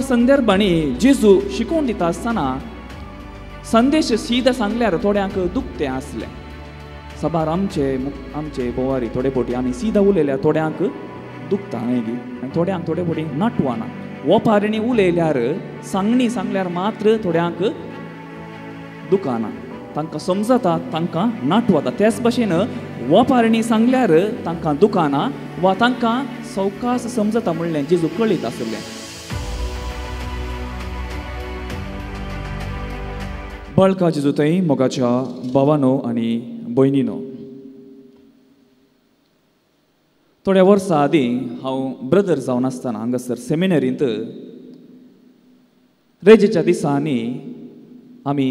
संदर्भांनी जेजू शिकोवन दिता आसतना संदेश सीधा सांगल्यार थोड्यांक दुखतें आसलें. साबार आमचे आमचे बोवारी थोडे फावटी आमी सीधा उलयल्यार थोड्यांक दुखता न्हय गी, आनी थोड्यांक थोडे फावटी नाटवाना. ओपारिणी उलयल्यार सांगणी सांगल्यार मात्र थोड्यांक दुखाना, तांकां समजता, तांकां नाटवता. तेच भशेन ओपारिणी सांगल्यार तांकां दुखाना वा तांकां सवकास समजता म्हणलें जेजू कळीत आसलें. बाळका जेजू थंय मोगाच्या भावानो आनी भयणीनो, थोड्या वर्सां आदीं हांव ब्रदर जावन आसतना हांगासर सेमिनरींत रेजेच्या दिसांनी आमी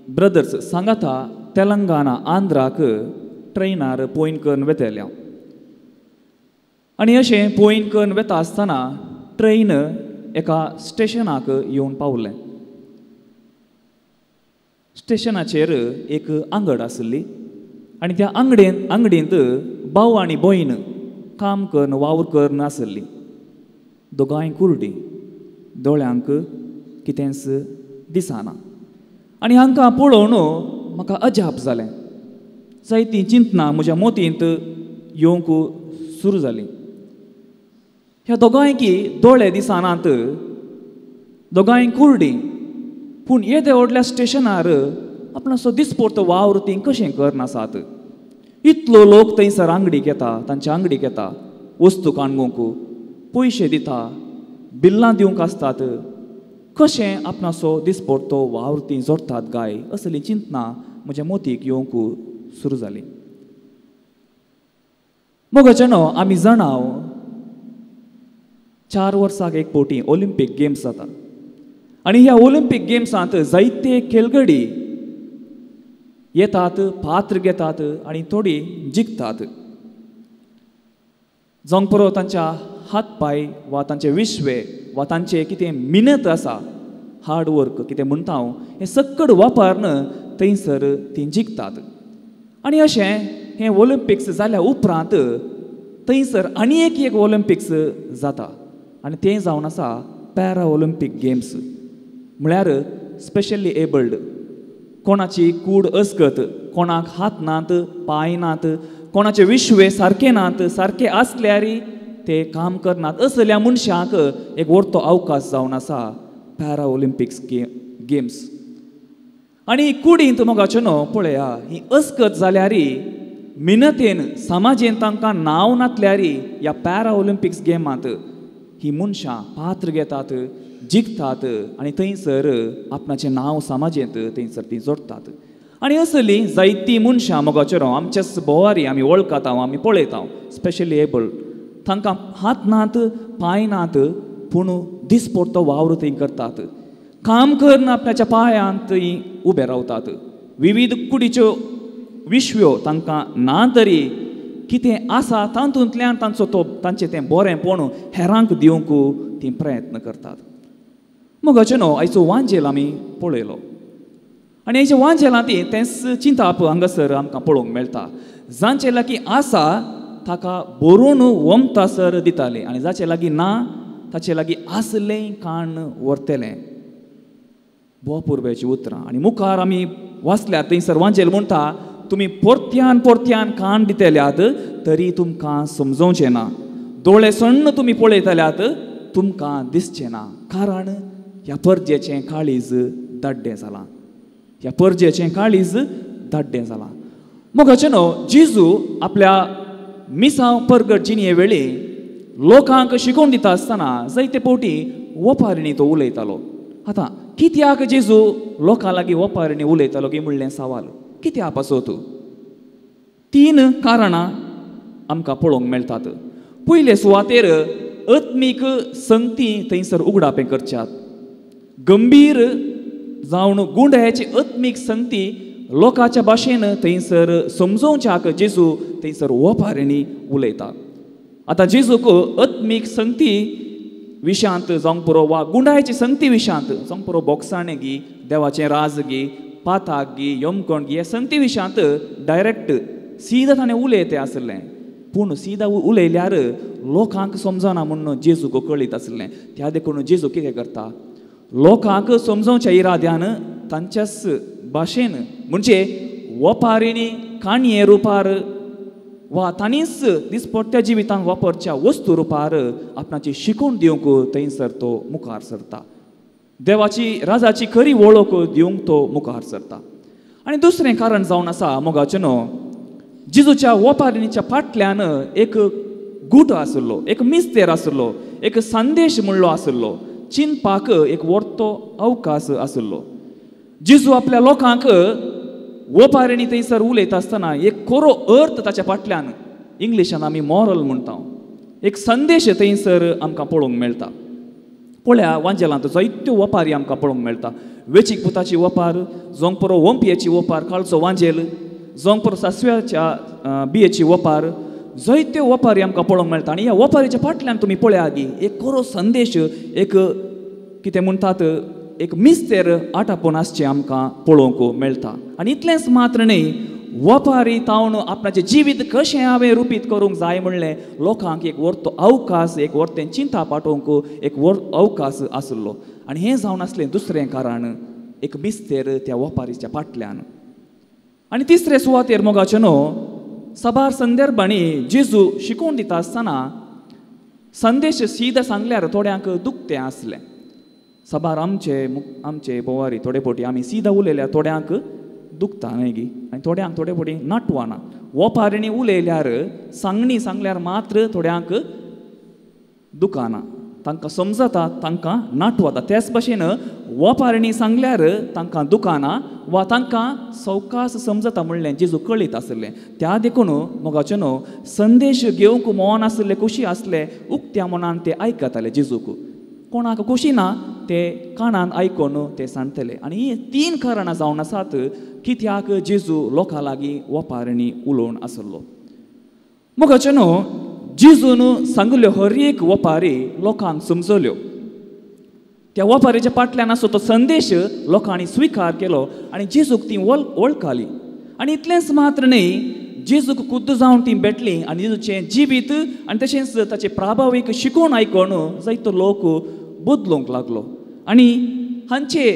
ब्रदर्स सांगाता तेलंगाना आंध्राक ट्रेनार पोयन करून वेताले. आनी अशें पोयन करून वेता आसतना ट्रेन एका स्टेशनाक येवन पावलें. स्टेशनाचेर एक आंगड आसली आनी त्या आंगडींत भाव आनी भयण काम करून वावर करून आसली. दोगांय कुर्डी, दोळ्यांक कितेंच दिसना. आनी हांकां पळोवन म्हाका अजाप जालें. जायतीं चिंतनां म्हज्या मोतींत येवंक सुरू जालीं. ह्या दोगांयकी दोळे दिसनात, दोगांय कुर्डी, पूण येदे व्हडल्या स्टेशनार आपणाचो दिसपडतो वावर तीं कशें करनासात. इतलो लोक थंयसर आंगडीक येता, तांच्या आंगडीक येता, वस्तू काणगूंक पयशे दिता, बिल्लां दिवंक आसतात. कशें आपणाचो दिसपडतो वावर तीं जोडटात गाय, असलीं चिंतनां म्हज्या मोतीक येवंक सुरू जालीं. मोगाच्यानो, आमी जाणाव 4 वर्साक एक फावटी ऑलिम्पीक गेम्स जाता आनी ह्या ऑलिम्पीक गेम्सांत जायते खेळगडी येतात, पात्र घेतात आनी थोडी जिखतात. जावंक पुरो तांच्या हात पांय वा तांचे विश्वे वा तांचे कितें मिनत आसा, हार्ड वर्क कितें म्हणटा हांव, हें सक्कड वापरून थंयसर तीं जिखतात. आनी अशें हें ऑलिम्पिक्स जाल्या उपरांत थंयसर आनी एक एक ऑलिम्पिक्स जाता आनी तें जावन आसा पॅरा ऑलिम्पीक गेम्स. म्हळ्यार स्पेशली एबल्ड, कोणाची कूड अस्कत, कोणाक हात नात, पांय नात, कोणाचे विश्वे सारके नात, सारके आसल्यार ते काम करनात, असल्या मनशांक एक व्हडलो अवकाश जावन आसा पॅरा ऑलिम्पिक्स गेम्स. आनी कुडींत मोगाचें न्हू पळया, ही अस्कत जाल्यार मिनतेन समाजेन तांकां नांव नातल्यार ह्या पॅरा ऑलिम्पिक्स गेमांत ही मनशां पात्र घेतात, जिखतात आनी थंयसर आपणाचें नांव समाजेंत थंयसर तीं जोडटात. आनी असलीं जायतीं मनशां मोगाचेर आमच्याच भोवारी आमी वळखता, आमी पळयता, स्पेशली एबल, तांकां हात नात, पांय नात, पूण दिसपडतो वावर थंय करतात, काम करून आपल्याच्या पांयांत थंय उबे रावतात. विविध कुडीच्यो विश्व्यो तांकां ना तरी कितें आसा तातूंतल्यान तांचो तो तांचें तें बरेंपण हेरांक दिवंक तीं प्रयत्न करतात. मोगाचें न्हू, आयचो वांजेल आमी पळयलो आनी आयच्या वांजेलांत तेंच चिंताप हांगासर आमकां पळोवंक मेळटा. जांचे लागीं आसा ताका बरोवन वमतासर दिताले आनी जाचे लागीं ना ताचे लागीं आसलें काण व्हरतलें. भोव पुरब्याचीं उतरां. आनी मुखार आमी वाचल्यार थंयसर वांजेल म्हणटा, तुमी परत्यान परत्यान कान दितल्यात तरी तुमकां समजोवचें ना, दोळे सण्ण तुमी पळयतल्यात तुमकां दिसचें ना, कारण ह्या परजेचें काळीज दाड्डें जालां, ह्या परजेचें काळीज दाड्डें जालां. मोगाचें न्हू, जेजू आपल्या मिसांव परगट जिणये वेळी लोकांक शिकोवन दिता आसतना जायते फावटी ओपारिणी तो उलयतालो. आतां कित्याक जेजू लोकां लागीं ओपारिणी उलयतालो की म्हणलें सवाल कित्या पासत? 3 कारणां आमकां पळोवंक मेळटात. पयले सुवातेर आत्मीक संगती थंयसर उगडापें करच्यात, गंभीर जावन गुंडायाची आत्मीक संगती लोकांच्या भाशेन थंयसर समजोवच्याक जेजू थंयसर ओपारिणी उलयता. आतां जेजूक आत्मीक संगती विशांत जावंक पुरो वा गुंडायाची संगती विशांत जावंक पुरो, बोक्साणें गी, देवाचें राज गी, पाताक गी, यमकोण गी, हे संगती विशांत डायरेक्ट सीधा ताणें उलयतें आसलें. पूण सीदा उलयल्यार लोकांक समजना म्हूण जेजूक कळीत आसलें. त्या देखून जेजू कितें करता, लोकांक समजोवच्या इराद्यान तांच्याच भाशेन म्हणजे वपारींनी काणये रुपार वा तांणीच दिसपट्ट्या जिवितांत वापरच्या वस्तू रुपार आपणाची शिकवण दिवंक थंयसर तो मुखार सरता. देवाची राजाची खरी वळख दिवंक तो मुखार सरता. आनी दुसरें कारण जावन आसा मोगाचें न्हू, जेजूच्या वपारींच्या फाटल्यान एक गूट आशिल्लो, एक मिस्तेर आशिल्लो, एक संदेश म्हणलो आशिल्लो, चिंतपाक एक वर्तो अवकाश आशिल्लो. जेजू आपल्या लोकांक वपारींनी थंयसर उलयता आसतना एक खरो अर्थ ताच्या फाटल्यान, इंग्लिशान आमी मॉरल म्हणटा, एक संदेश थंयसर आमकां पळोवंक मेळटा. पळया वांजेलांत जायत्यो वपारी आमकां पळोवंक मेळटा. वेचीक पुताची वपार, जोंगपरो वोंपयेची वपार, काळचो वांजेल, जोंगपरो सासव्याच्या बियेची वपार, जायत्यो वपारी आमकां पळोवंक मेळटा. आनी ह्या वपारीच्या फाटल्यान तुमी पळया गी एक खरो संदेश, एक कितें म्हणटात एक मिस्तेर आटापून आसचें आमकां पळोवंक मेळटा. आनी इतलेंच मात्र न्हय, वपारी तावन आपणाचें जिवीत कशें हांवें रुपीत करूंक जाय म्हणलें लोकांक एक वर्तो अवकाश, एक वर्तें चिंता पाठोवंक एक अवकाश आशिल्लो. आनी हें जावन आसलें दुसरें कारण, एक मिस्तेर त्या वपारीच्या फाटल्यान. आनी तिसरे सुवातेर मोगाचें न्हू, साबार संदर्भांनी जेजू शिकोवन दिता आसतना संदेश सीधा सांगल्यार थोड्यांक दुखतें आसलें. साबार आमचे आमचे बोवारी थोडे फावटी आमी सीधा उलयल्यार थोड्यांक दुखता न्हय गी, आनी थोड्यांक थोडे फावटी नाटवाना. वपारींनी उलयल्यार सांगणी सांगल्यार मात्र थोड्यांक दुखाना, तांकां समजता, तांकां नाटवता. त्याच भाशेन वपारींनी सांगल्यार तांकां दुखाना वा तांकां सवकास समजता म्हणलें जेजू कळीत आशिल्लें. त्या देखून मोगाचें न्हू, संदेश घेवंक मन आशिल्ले, खोशी आसले, उक्त्या मनान ते आयकताले जेजूक. कोणाक खोशी ना ते कानान आयकून ते सांगतले. आनी ही तीन कारणां जावन आसात कित्याक जेजू लोकां लागीं वपारींनी उलोवन आशिल्लो. मोगाचें न्हू, जेजून सांगल्यो हर एक वपारी लोकांक समजल्यो. त्या वपारीच्या फाटल्यान आसो तो संदेश लोकांनी स्विकार केलो आनी जेजूक ती वळखाली. आनी इतलेंच मात्र न्हय, जेजूक खुद्द जावन ती भेटली आनी जेजूचें जिवीत आनी तशेंच ताचें प्रभावीक शिकोवन आयकून जायतो लोक बदलूंक लागलो. आनी हांचे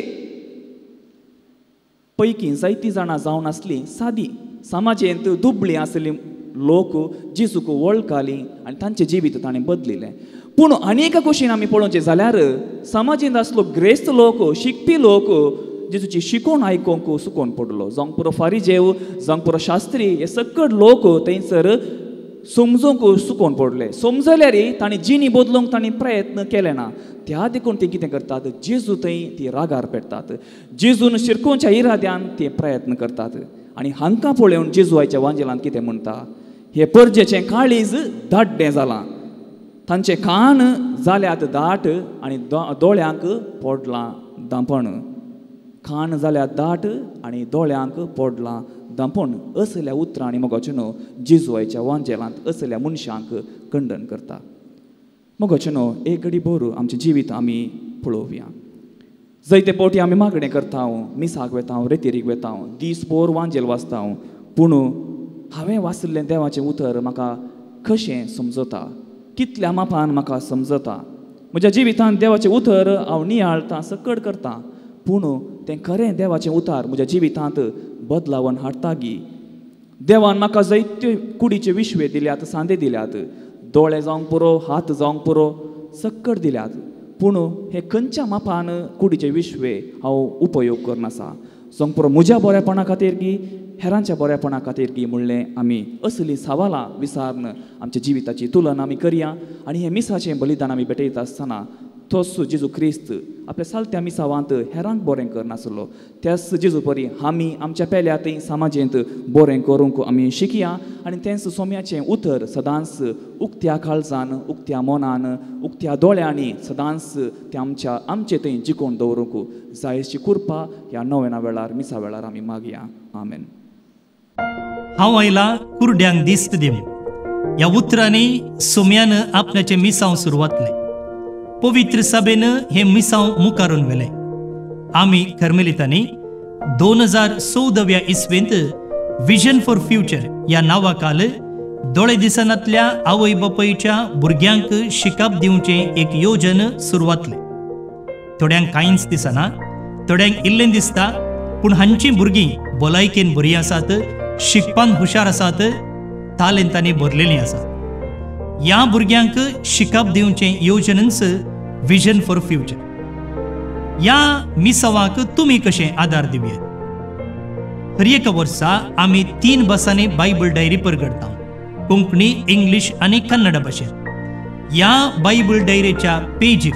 पैकी जायतीं जाणां जावन आसलीं सादी समाजेंत दुबळी आसली लोक जेजूक वळखाली आनी तांचें जिवीत ताणें बदलिलें. पूण आनी एका कुशीन आमी पळोवचें जाल्यार समाजेंत आसलो ग्रेस्त लोक, शिकपी लोक जेजूची शिकोवन आयकूंक सुकोवन पडलो. जावंक पुरो फारिजेव, जावंक पुरो शास्त्री, हे सकड लोक थंयसर समजूंक सुकोवन पडले. समजल्यार तांणी जिणी बदलूंक तांणी प्रयत्न केले ना. त्या देखून ती कितें करतात, जेजू थंय ती रागार पेटतात, जेजून शिरकोवच्या इराद्यान ते प्रयत्न करतात. आनी हांकां पळोवन जेजू आयच्या वांजेलांत कितें म्हणटा, हे परजेचें काळीज दाड्डें जालां, तांचें कान जाल्यात दाट आनी दोळ्यांक पडलां दांपण. कान जाल्यात दाट आनी दोळ्यांक पडलां दांपण. असल्या उतरांनी मोगाचें न्हू जेजू आयच्या वांजेलांत असल्या मनशांक खंडन करता. मोगाचें न्हू, एक घडी बरू आमचें जिवीत आमी पळोवया. जायते फावटी आमी मागणें करता, मिसाक वेता, रेतिरीक वेता, दीस भर वांजेल वाचता, पूण हांवें वाचिल्लें देवाचें उतर म्हाका कशें समजता, कितल्या मापान म्हाका समजता. म्हज्या जिवितांत देवाचें उतर हांव नियाळतां, सकड करता, पूण तें खरें देवाचें उतर म्हज्या जिवितांत बदलावन हाडटा गी. देवान म्हाका जायत्यो कुडीचे विश्वे दिल्यात, सांदे दिल्यात, दोळे जावंक पुरो, हात जावंक पुरो, सकड दिल्यात, पूण हे खंयच्या मापान कुडीचे विश्वे हांव उपयोग करनासा. जावंक पुरो म्हज्या बरेपणा खातीर गी, हेरांच्या बरेपणा खातीर गी म्हणलें आमी असलीं सवालां विचारून आमच्या जिविताची तुलना आमी करया. आनी हें मिसाचें बलिदान आमी भेटयता आसतना तोच जेजू क्रिस्त आपल्या सालत्या मिसावांत हेरांक बरें करनासलो, त्याच जेजू परी आमी आमच्या पेल्या थंय समाजेंत बरें करूंक आमी शिकया. आनी तेंच सोम्याचें उतर सदांच उक्त्या काळजान, उक्त्या मनान, उक्त्या दोळ्यांनी सदांच तें आमच्या आमचे थंय जिकोवन दवरूंक जायची कृपा ह्या नव्याना वेळार मिसा वेळार आमी मागया. आमेन. हांव आयला कुरड्यांक दिस्त दिवंक ह्या उतरांनी सोम्यान आपल्याचें मिसांव सुरवातलें. पवित्र सभेन हें मिसांव मुखारून व्हेलें. आमी कर्मेलितांनी 2014व्या इस्वेंत विजन फॉर फ्युचर ह्या नांवाखाल दोळे दिसनातल्या आवय बापायच्या भुरग्यांक शिकप दिवचें एक योजन सुरवातलें. थोड्यांक कांयच दिसना, थोड्यांक इल्लें दिसता, पूण हांचीं भुरगीं भलायकेन बरीं आसात, शिकपान हुशार आसात, तालेंतांनी भरलेलीं आसात. ह्या भुरग्यांक शिकप दिवचें योजनच विजन फॉर फ्युचर. ह्या मिसावाक तुमी कशें आदार दिवयेत? हर एका वर्सा आमी 3 भासांनी बायबल डायरी परगडटा, कोंकणी, इंग्लीश आनी कन्नड भाशेन. ह्या बायबल डायरीच्या पेजीक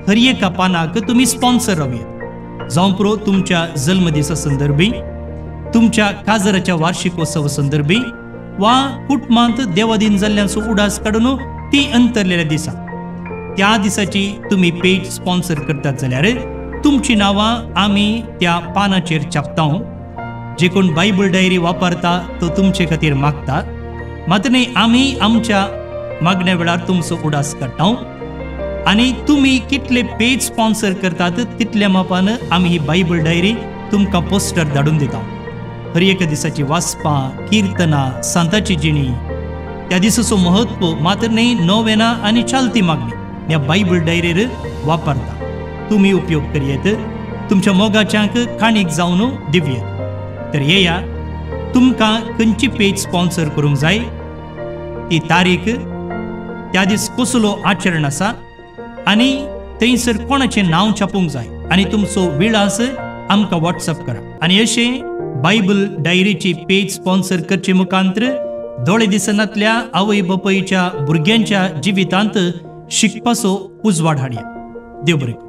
हर एका पानाक तुमी स्पॉन्सर रावयेत. जावं पुरो तुमच्या जल्मदिसा संदर्भी, तुमच्या काजराच्या वार्षिकोत्सवा संदर्भी वा कुटुंबांत देवादीन जाल्ल्यांचो उडास काडून ती अंतरलेल्या दिसा त्या दिसाची तुमी पेज स्पॉन्सर करतात जाल्यार तुमची नांवां आमी त्या पानाचेर छापता. जे कोण बायबल डायरी वापरता तो तुमचे खातीर मागता, मात न्ही आमी आमच्या मागण्या वेळार तुमचो उडास काडटा आनी तुमी कितले पेज स्पॉन्सर करतात तितल्या मापान आमी ही बायबल डायरी तुमकां पोस्टर धाडून दिता. हर एका दिसाची वाचपां, किर्तनां, सांताची जिणी, त्या दिसाचो म्हत्व, मात्र न्ही नोवेना आनी चालती मागणी ह्या बायबल डायरीर वापरता. तुमी उपयोग करयेत, तुमच्या मोगाच्यांक काणीक जावन दिवयेत. तर येया, तुमकां खंयची पेज स्पॉन्सर करूंक जाय ती तारीख, त्या दीस कसलो आचरण आसा आनी थंयसर कोणाचें नांव छापूंक जाय आनी तुमचो विळास आमकां वॉट्सअप करा. आनी अशें बायबल डायरीची पेज स्पॉन्सर करचे मुखांतर दोळे दिसनातल्या आवय बापायच्या भुरग्यांच्या जिवितांत शिकपाचो उजवाड हाडया. देव बरें करूं.